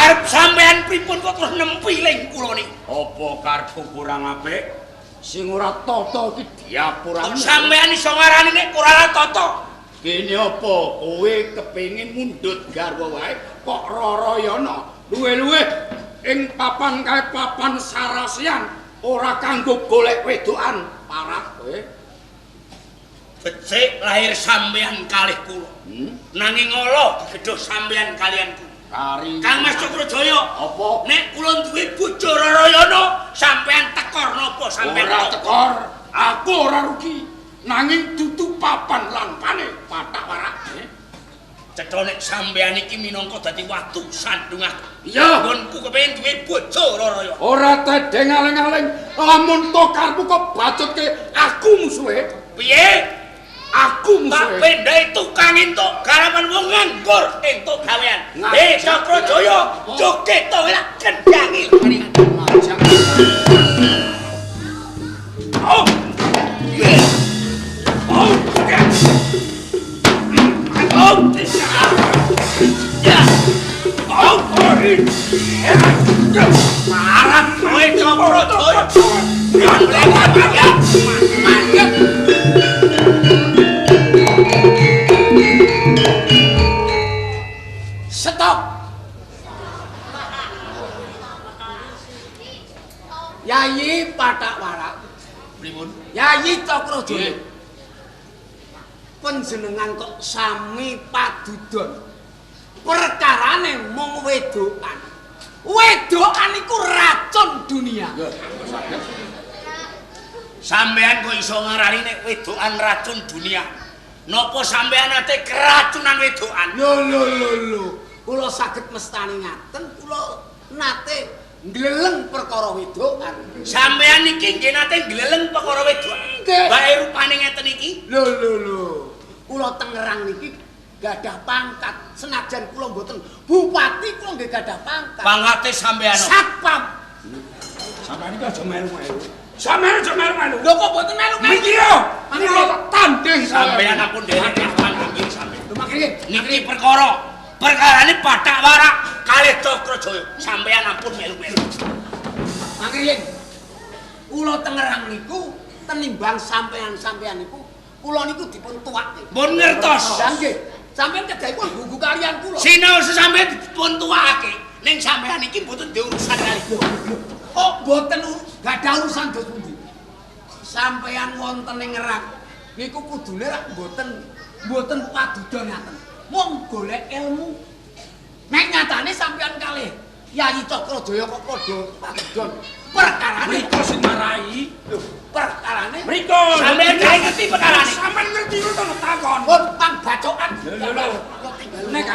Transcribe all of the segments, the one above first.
Karep sampean pripun kok terus nempi ling kula niki? Apa karepku kurang apik? Sing ora tata iki diapurane. Sampean iso ngarani nek ora tata. Kene apa kowe kepengin mundhut garwa wae kok Rarayana luwe-luwe ing papan kae papan sarasian ora kanggo golek wedokan parah kowe. Becik lahir sampean kalih kula. Nanging ala gegedhuh sampean kalian kula. Kang Mas Cakrajaya, apa? Nek kula duwe bojo Rarayana, sampean tekor napa sampean? Ora tekor, aku ora rugi. Nanging dudu papan lan pane patak warak. Cetha nek sampean iki minangka dadi watu sandungan. Iya, nggonku kepengin duwe bojo Rarayana. Ora tedheng aling-aling, lamun to karepmu kok bacutke aku musuhe. Piye? Aku musuhe. Tak pendhae tukang entuk garapan wong nganggur entuk gawean. Cakrajaya, joget to lak kendhangi. Oh. Oh. Oh. Ya. Oh. Marah kowe Cakrajaya. Stop. Yayi Pathak Warak. Pripun? Yayi Cakrajaya. Panjenengan kok sami padudon. Perkarane mung wedokan. Wedokan iku racun dunia. Sampean kok iso ngarani nek wedokan racun dunia? Napa sampean nate keracunan wedokan? Lho lho lho lho. Kula saged mestani ngaten, kula nate ngleleng perkara wedokan. Sampean niki nggih nate ngleleng perkara wedokan. Bae rupane ngeten iki. Lho lho lho. Kula Tangerang niki gadah pangkat, senajan kula mboten bupati kula nggih gadah pangkat. Pangkate sampean apa? Satpam. Sampean iki aja melu-melu. Sampeyan aja melu-melu. Lho kok mboten melu-melu? Niki yo, kula tak tanding sampean ampun nderek tanding sampean. Lho mangke niki perkara. Perkarane Pathak Warak kalih Cakrajaya. Sampeyan ampun melu-melu. Mangke yen kula Tangerang niku tenimbang sampean-sampean niku kula niku dipun tuwake. Mbon ngertos. Lah nggih. Sampeyan kedahipun gugu kalian kula. Sinau sesampeyan dipun tuwakake. Ning sampeyan iki mboten diurusan kali. Kok mboten gadah urusan dos pundi? Sampeyan wonten ing ngerak niku kudune rak mboten padudon ngaten. Wong golek ilmu. Nek nyatane sampeyan kalih Yayi Cakrajaya kok padha padudon. Perkarane mriko sing marai. Lho, perkarane mriko sampeyan kae ngerti perkarane. Sampeyan ngerti to takon. Pun pang bacokan. Lho lho. Nek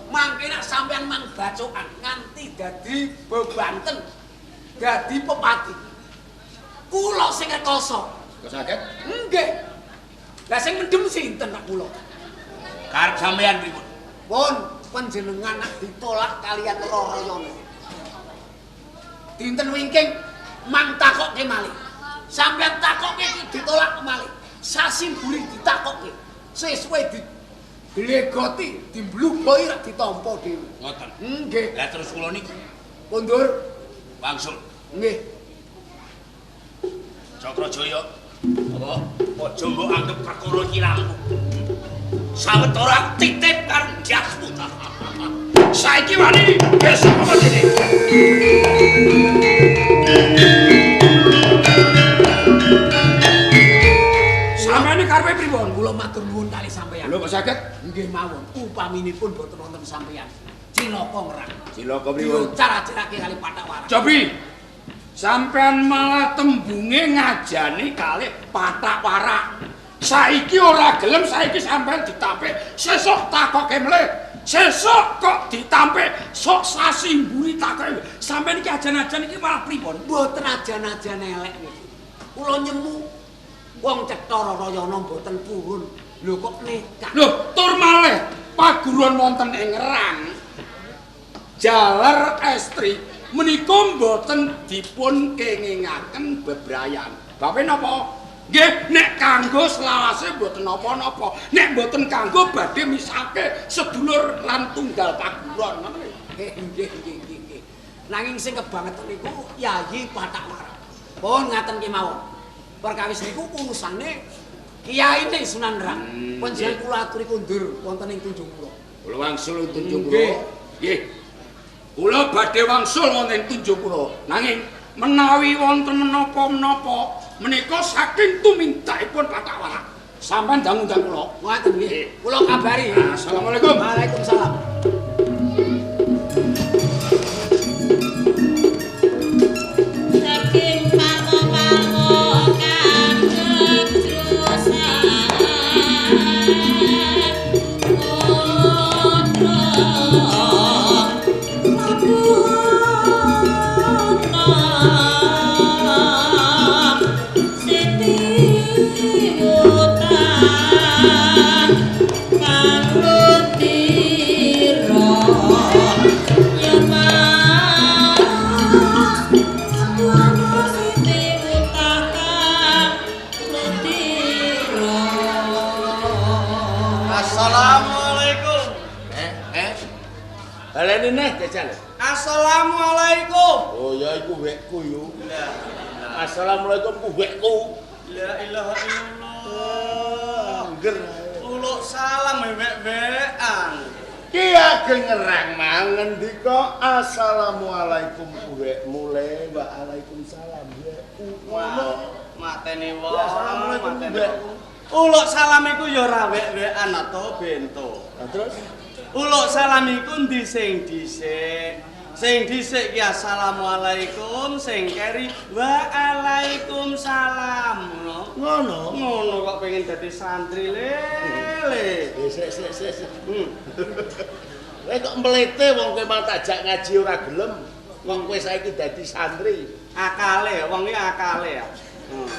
mangke nek sampeyan mang bacokan nganti dadi bebanten, dadi pepati. Kula sing rekoso. Kok saged? Nggih. Lah sing mendem sinten nak kula? Karep sampeyan pripun? Pun panjenengan nak ditolak kalian Rarayana. Dinten wingking mang takokke malih. Sampeyan takokke iki ditolak malih. Sasi mburi ditakokke. Sesuwe di glegoti, dimblugoi rak ditampa dhewe. Ngoten. Nggih. Lah terus kula niku kondur wangsul. Nggih. Cakrajaya, apa aja mbok anggep perkara iki rampung. Sawetara aku titip karo ndasmu. Saiki wani besok apa dene? Sampeyan karepe pripun? Kula matur nuwun kali sampeyan. Lho kok saged? Nggih mawon. Upaminipun boten wonten sampeyan. Cilaka ngerang. Cilaka pripun? Diucar-acarake kali Pathak Warak. Cobi. Sampeyan malah tembunge ngajani kalih Pathak Warak. Saiki ora gelem, saiki sampeyan ditampik, sesuk takoke mleh. Sesuk kok ditampik, sok sasi mburi takoke. Sampeyan iki ajan-ajan iki malah pripun? Mboten ajan-ajan elek niki. Kula nyemu wong cetha Rarayana mboten purun. Lho kok nekat. Lho, tur malih paguruan wonten ing Ngerang. Jaler estri menika mboten dipun kengingaken bebrayan. Bape napa? Nggih, nek kanggo selawase mboten napa-napa. Nek mboten kanggo badhe misake sedulur lan tunggal paguron ngono lho. Nggih, nggih, nggih, nggih. Nanging sing kebangetan niku Yayi Pathak Warak. Pun ngaten kemawon. Perkawis niku urusane kiyaine Sunan Ngerang. Panjenengan kula aturi kundur wonten ing Tunjungpura. Kula wangsul ing Tunjungpura. Nggih. Kula badhe wangsul wonten ing Tunjungpura. Nanging menawi wonten menapa-menapa menika saking tumindakipun Pathak Warak. Sampeyan ndang-undang kula. Ngoten nggih. Kula kabari. Assalamualaikum. Waalaikumsalam. Saking parwa-parwa kang kejrusan putra lakuna siti wutan kang ludira ya mas lakuna siti wutan kang ludira. Assalamualaikum. Baleni neh jajal. Assalamualaikum. Oh ya iku wekku yo. Assalamualaikum ku wekku. La ilaha illallah. Angger. Uluk salam wek-wekan. Ki ageng ngerang mau ngendika assalamualaikum wekmu le waalaikumsalam wekku. Ngono. Mateni wong. Ya, assalamualaikum wekku. Uluk salam iku ya ora wek-wekan to bento. Lah terus Uluk salam iku ndi sing dhisik? Sing dhisik ki assalamualaikum, sing keri waalaikumsalam ngono. Ngono. Ngono kok pengen dadi santri lele. Sik sik sik. Kowe kok mlete wong kowe mau tak jak ngaji ora gelem. Wong kowe saiki dadi santri. Akale wong iki akale ya.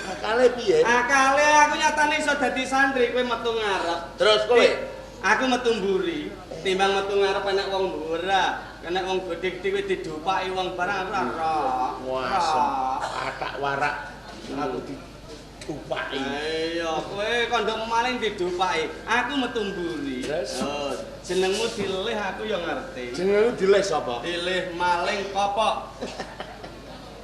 Akale piye? Akale aku nyatane iso dadi santri kowe metu ngarep. Terus kowe? Aku metu mburi, timbang metu ngarep enek wong mbura, enek wong gedhe-gedhe kowe didupaki wong barang ora ora. Wasem, pathak warak aku didupaki. Iya, kowe kandha maling didupaki. Aku metu mburi. Terus? Oh, jenengmu dilih aku ya ngerti. Jenengmu dilih sapa? Dilih maling kopok.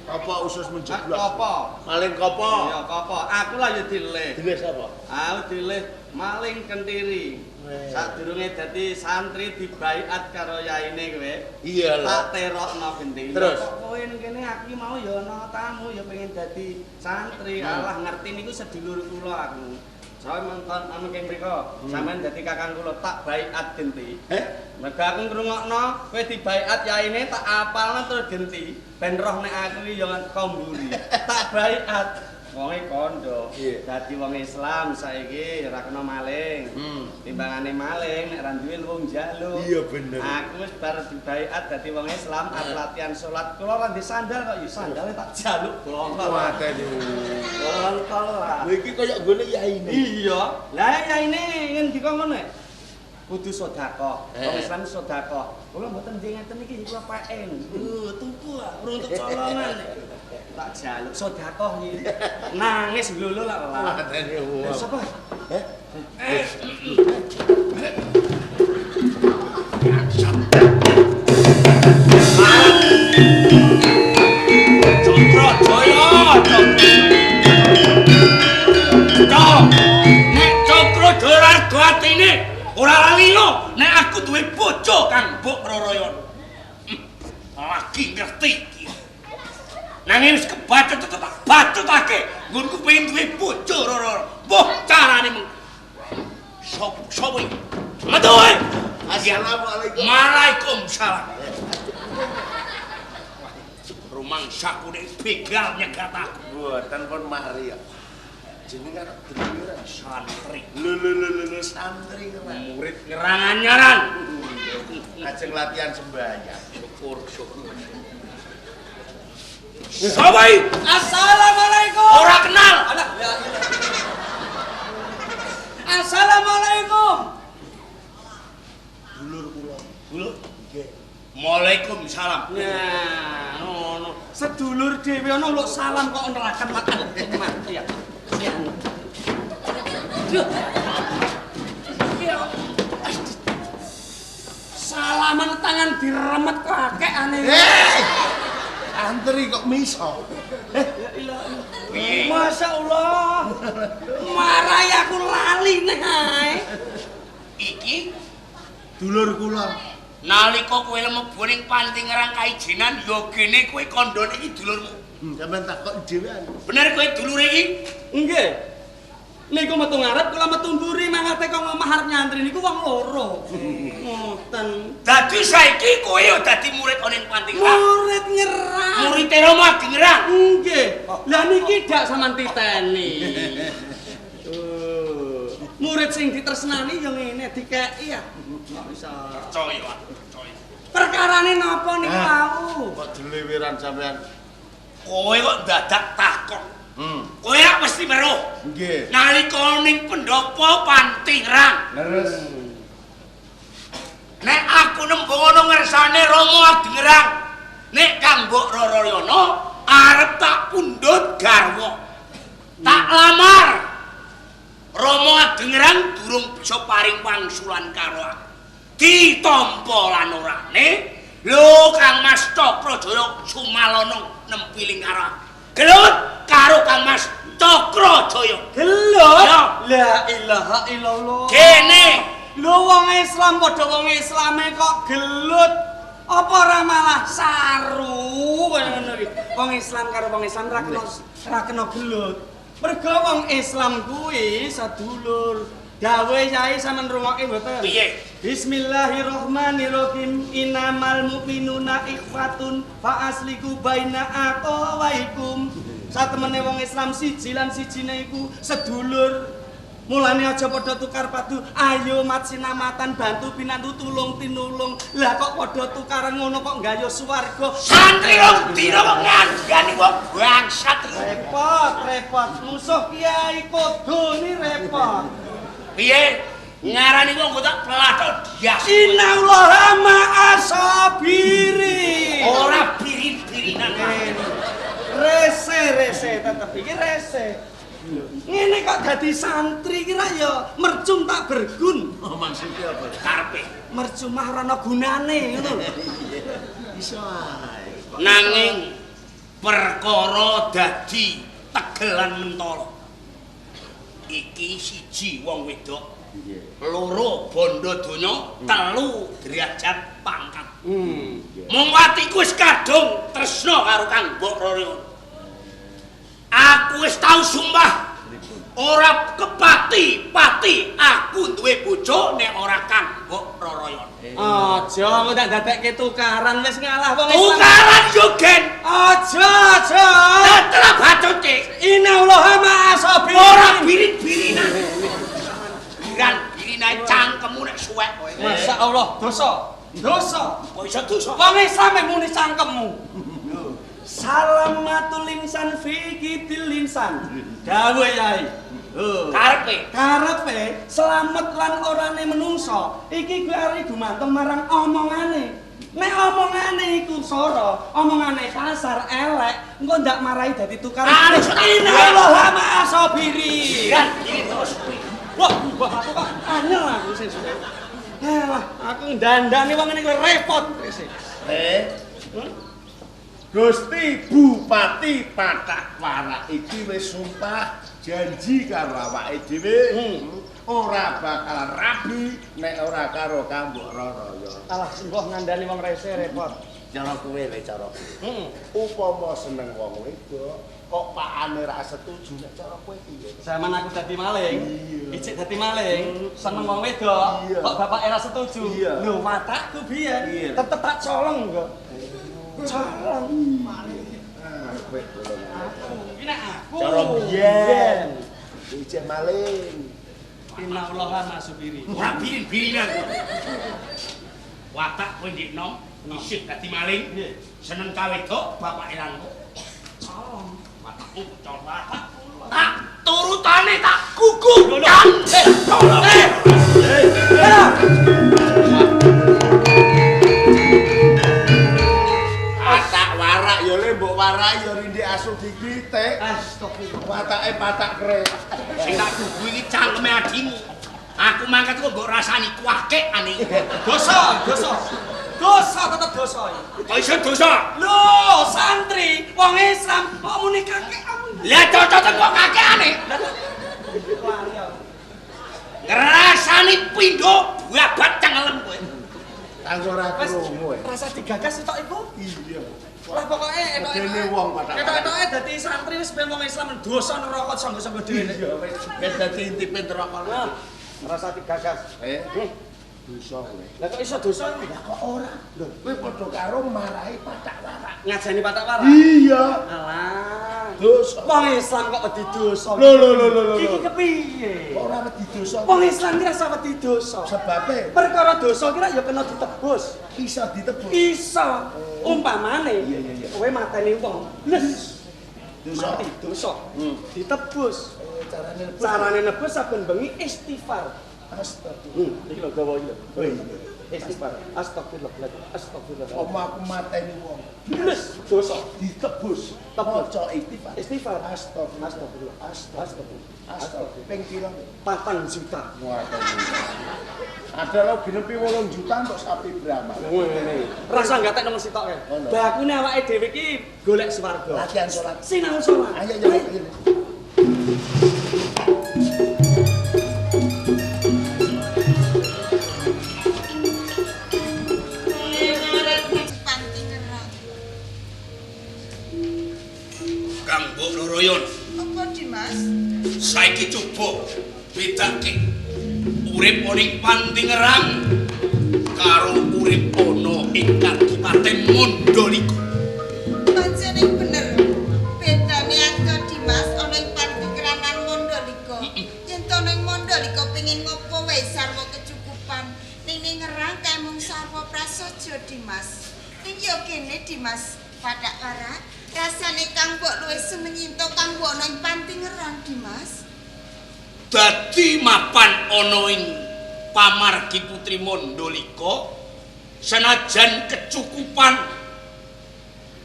Apa usus menjeblok? Kopo. Maling kopo. Iya, kopo. Aku lah ya dilih. Dilih sapa? Aku dilih maling kentiri. Sadurunge dadi santri dibaiat karo yaine kowe. Iya lho. Tak terokno genti. Terus kok kowe ning kene aku mau ya ana tamu ya pengen dadi santri. Alah ngerti niku sedulur kula aku. Soale mengkon anu keng mriko, sampean dadi kakang kula tak baiat genti. Heh? Mergo aku ngrungokno kowe dibaiat yaine tak apalno terus genti. Ben roh nek aku iki ya komburi. Tak baiat. Wonge kandha. Dadi wong Islam saiki ora kena maling. Timbangane maling nek ra duwe wong njaluk. Iya bener. Aku wis bar dibaiat dadi wong Islam, arep latihan salat. Kula ora ndek sandal kok ya sandale tak jaluk bongkol. Mateni. Bongkol lah. Lha iki koyo nggone yaine. Iya. Lah yaine ngendika ngono. Kudu sedekah. Wong Islam sedekah. Kula mboten ndek ngeten iki kula peken. Tuku ah, urung untuk colongan. Tak jaluk sedekah iki. Nangis glolo lak lah. Mateni wong. Sapa? Heh? Cokro Jaya, Cokro. Nek Cokro Jaya rego atine ora lali lo nek aku duwe bojo kang mbok Roroyon. Lagi ngerti iki. Nanging wis kebacut tetep tak bacutake. Nggonku pengen duwe bojo Roro. Mbuh carane mung sapa iki? Metu kowe. Assalamualaikum. Waalaikumsalam. Rumangsaku nek begal nyegat aku. Mboten pun mari ya. Jenengan dhewe ora santri. Lho lho lho lho santri ngerang. Murid ngerang anyaran. Ajeng latihan sembahyang. Syukur syukur. Sapa iki? Assalamualaikum. Ora kenal. Alah, ya. Assalamualaikum. Dulur kula. Dulur? Nggih. Waalaikumsalam. Nah, ngono. Sedulur dhewe ana lho salam kok nerakan makan mati ya. Duh. Salaman tangan diremet kakek aneh. Antri kok miso. Ya ilah. Masya Allah. Marai aku lali nih ae. Iki dulur kula. Nalika kowe mlebu ning panti ngerang kaijinan ya gene kowe kandhane iki dulurmu. Sampeyan takok dhewean. Bener kowe dulure iki? Nggih. Niku metu ngarep kula metu mburi mangate kok omah arep nyantri niku wong loro. Ngoten. Dadi saiki kowe ya dadi murid ana ning panti ngerang. Murid ngerang. Murid Rama Ageng Ngerang. Nggih. Lah niki dak sampean titeni. Murid sing ditresnani ya ngene dikeki ya. Kok iso. Percaya aku, percaya. Perkarane napa niku wau? Kok deliweran sampean. Kowe kok dadak takon. Kowe rak mesti weruh. Nggih. Nalika ning pendopo panti ngerang. Leres. Nek aku nembung ana ngersane Rama Ageng Ngerang, nek Kang Mbok Roroyono arep tak pundhut garwa. Tak lamar. Rama Ageng Ngerang durung bisa paring wangsulan karo aku. Ditampa lan orane, lho Kang Mas Cakrajaya Sumalana nempiling karo aku. Gelut karo Kang Mas Cakrajaya. Gelut? La ilaha illallah. Kene lho wong Islam padha wong Islame kok gelut. Apa ora malah saru kaya ngono iki. Wong Islam karo wong Islam ra kena gelut. Mergo wong Islam kuwi sedulur. Dawuhe Yai sampean rungokke mboten? Piye? Bismillahirrahmanirrahim. Innamal mu'minuna ikhwatun fa asliku baina aqwaikum. Satemene wong Islam siji lan sijine iku sedulur. Mulane aja padha tukar padu, ayo mat sinamatan bantu binantu tulung tinulung. Lah kok padha tukaran ngono kok nggayuh swarga. Santri rong dina kok ngandani wong bangsat. Repot, repot. Musuh Kiai Kodo ni repot. Piye? Ngarani wong kok tak pelathok dias. Innallaha ma'asabiri. Ora birin-birinan. Rese, rese tetep iki rese. Ngene kok dadi santri kira ya mercum tak bergun. Oh, maksudnya apa? Karepe. Mercum mah ora ana gunane ngono lho. Iso ae. Nanging perkara dadi tegelan mentala. Iki siji wong wedok, loro bondo donya, telu derajat pangkat. Mung atiku wis kadung tresna karo Kang Mbok Roroyono. Aku wis tau sumpah ora kepati-pati aku duwe bojo nek ora Kang Mbok Roroyono. Aja engko tak dadekke tukaran wis ngalah wong Islam. Tukaran yo gen. Aja aja. Tetra bacote. Innallaha ma'asabirin. Ora birin-birinan. Biran-birinane cangkemmu nek suwek kowe. Masyaallah, dosa. Dosa. Kok iso dosa? Wong Islam muni cangkemmu. Salamatul insan fi kitil insan. Dawuh Yai. Karepe, karepe slamet lan orane menungso iki kuwi arep gumantung marang omongane. Nek omongane iku sora, omongane kasar elek, engko ndak marahi dadi tukaran. Innallaha ma'asabiri. Iki terus kuwi. Wah, wah aku kok anyel aku sesuk. Lah, aku ndandani wong ngene kuwi repot wis. Gusti Bupati Patak Warak iki wis sumpah janji karo awake dhewe ora bakal rabi nek ora karo Kang Mbok Roroyo. Alah sembah ngandani wong rese repot. Cara kowe le cara kowe. Upama seneng wong wedok kok pakane ra setuju nek cara kowe piye? Zaman aku dadi maling, ijik dadi maling, seneng wong wedok kok bapake ra setuju. Lho watakku biyen tetep tak colong kok. Colong maling. Kowe bolong. Iki nek aku. Cara biyen. Ijik maling. Innallaha ma'asabiri. Ora birin-birinan. Watak kowe ndek nom isih dadi maling, seneng ka wedok bapake lan kok. Colong. Watakku colong watak. Tak turutane tak gugu. Colong. Patak warak ya le mbok warai ya rindik asu digitik. Astagfirullah. Watake patak krek. Sing tak gugu iki cangkeme adimu. Aku mangkat kok mbok rasani kuwakekane. Dosa, dosa. Dosa tetep dosa iki. Kok iso dosa? Lho, santri, wong Islam kok muni kakek kamu. Lah cocok kok kakekane. Ngrasani pindho babat cengelem kowe. Kanggo ora krungu. Rasa digagas tok iku? Iya. Lah pokoke Medeni wong padha. Etok-etoke dadi santri wis ben wong Islam dosa neraka sangga-sangga dhewe. Iya wis wis dadi intipe neraka. Rasa digagas. Dosa kowe. Lah kok iso dosa iki? Lah kok ora? Lho, kowe padha karo marahi patak warak. Ngajani patak warak? Iya. Alah. Dosa. Wong Islam kok wedi dosa. Lho lho lho lho. Iki kepiye? Kok ora wedi dosa? Wong Islam ki rasa wedi dosa. Sebabe perkara dosa ki ya kena ditebus. Iso ditebus. Iso. Umpamane kowe mateni wong. Les. Dosa. Mati dosa. Ditebus. Carane nebus. Carane nebus saben bengi istighfar. Astagfirullah. Iki lho gawa iki lho. Oh iya. Istighfar. Astagfirullah. Astagfirullah. Oma aku mateni wong. Les dosa ditebus. Maca istighfar. Istighfar. Astagfirullah. Astagfirullah. Astagfirullah. Astagfirullah. Ping pira? 4 juta. Ada lo genepi 8 juta untuk sapi Brahma. Ngene. Rasa gatek nang sitok kae. Bakune awake dhewe iki golek swarga. Latihan salat. Sinau salat. Ayo ayo. Kang Mbok Roroyon. Apa Dimas? Saiki coba bedake urip ning Pantingerang karo urip ana ing Kadipaten Mandalika. Pancene bener. Bedane aku Dimas ana ing Pantingerang lan Mandalika. Yen to ning Mandalika pengin ngopo wae sarwa kecukupan. Ning ning Ngerang kae mung sarwa prasaja Dimas. Ning yo kene Dimas padak warak. Rasane Kang Mbok luwih seneng ento Kang Mbok ana ing Pantingerang Dimas. Dadi mapan ana ing pamargi Putri Mandalika senajan kecukupan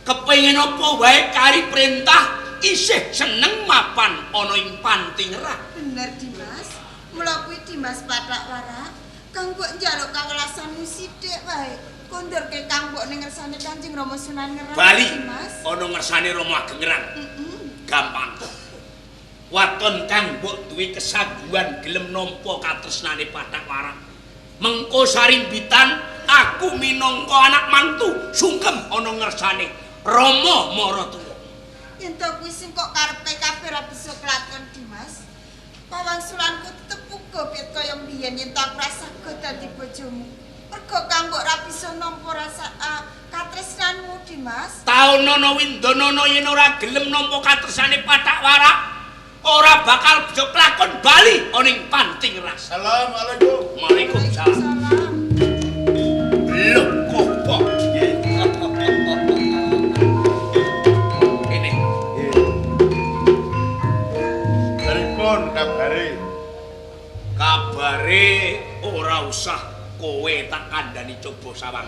kepengin apa wae kari perintah isih seneng mapan ana ing Pantingerang. Bener Dimas. Mula kuwi Dimas pathak warak Kang Mbok njaluk kawelasanmu sithik wae. Kondurke Kang Mbok ning ngersane Kanjeng Rama Sunan Ngerang. Bali Dimas. Ana ngersane Rama Ageng Ngerang. Gampang. Waton Kang Mbok duwe kesaguhan gelem nampa katresnane pathak warak. Mengko sarimbitan aku minangka anak mantu sungkem ana ngersane Rama Maratuwa. Yen to kuwi sing kok karepe kabeh ora bisa kelakon Dimas. Pawangsulanku tetep uga pit kaya mbiyen yen to aku rasa dadi bojomu. Mergo Kang Mbok ora bisa nampa rasa katresnanmu Dimas. Taunana windanana yen ora gelem nampa katresnane pathak warak, ora bakal bisa kelakon bali ana ing Pantingerang. Assalamualaikum. Waalaikumsalam. Lho kopo. Ini. Pripun kabare? Kabare ora usah kowe tak kandhani coba sawang.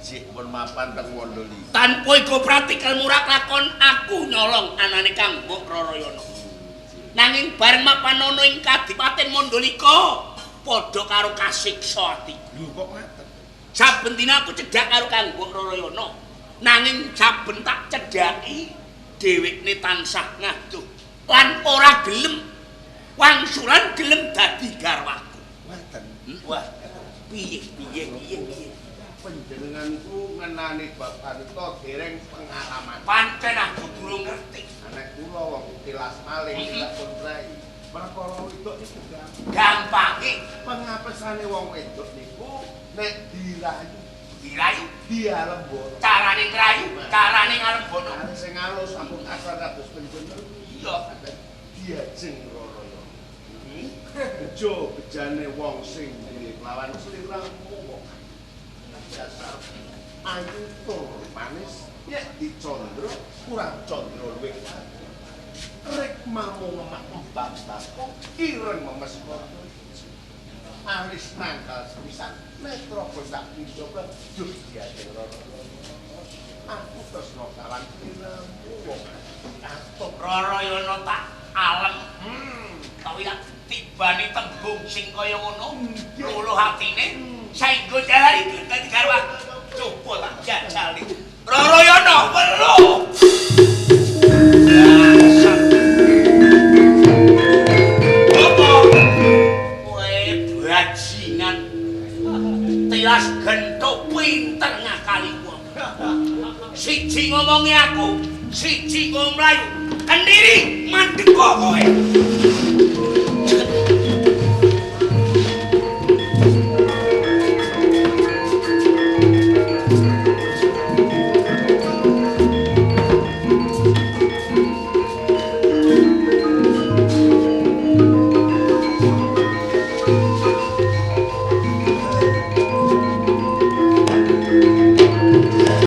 Jik pun mapan teng Mandalika. Tanpa iku praktikal murah lakon aku nyolong anane Kang Mbok Roroyono. Nanging bareng mapan ana ing Kadipaten Mandalika padha karo kasiksa atiku. Lho kok ngaten? Saben dina aku cedhak karo Kang Mbok Roroyono. Nanging saben tak cedhaki dhewekne tansah ngaduh lan ora gelem wangsulan gelem dadi garwaku. Ngaten. Wah, piye piye piye piye. Panjenenganku ngenani bab harta dereng pengalaman. Pancen aku durung ngerti. Anek kula wong tilas maling tidak pun prai. Perkara wedok niku gampang. Gampange pengapesane wong wedok niku nek dirayu, dirayu dialembono. Carane ngrayu, carane ngalembono. Sing alus ampun asal kados panjenengan. Iya, diajeng Roroyono. Bejo bejane wong sing duwe lawan sliramu wong. Dasar ayu tur manis yen dicandra kurang candra luwih. Rikmamu ngemak kembang tasku ireng memes. Alis nangkal sepisan netra sak pindha duh diajeng Rara. Aku tresna kawan kiremu wong atuh Rarayana tak alem. Tapi tak tibani tembung sing kaya ngono, luluh atine saengga jalan iki dadi garwa. Coba tak jajali. Rarayana weruh. Apa? Kowe bajingan. Tilas gentuk pinter ngakali wong. Siji ngomongi aku, siji ngomong mlayu. Kendiri mandeka kowe.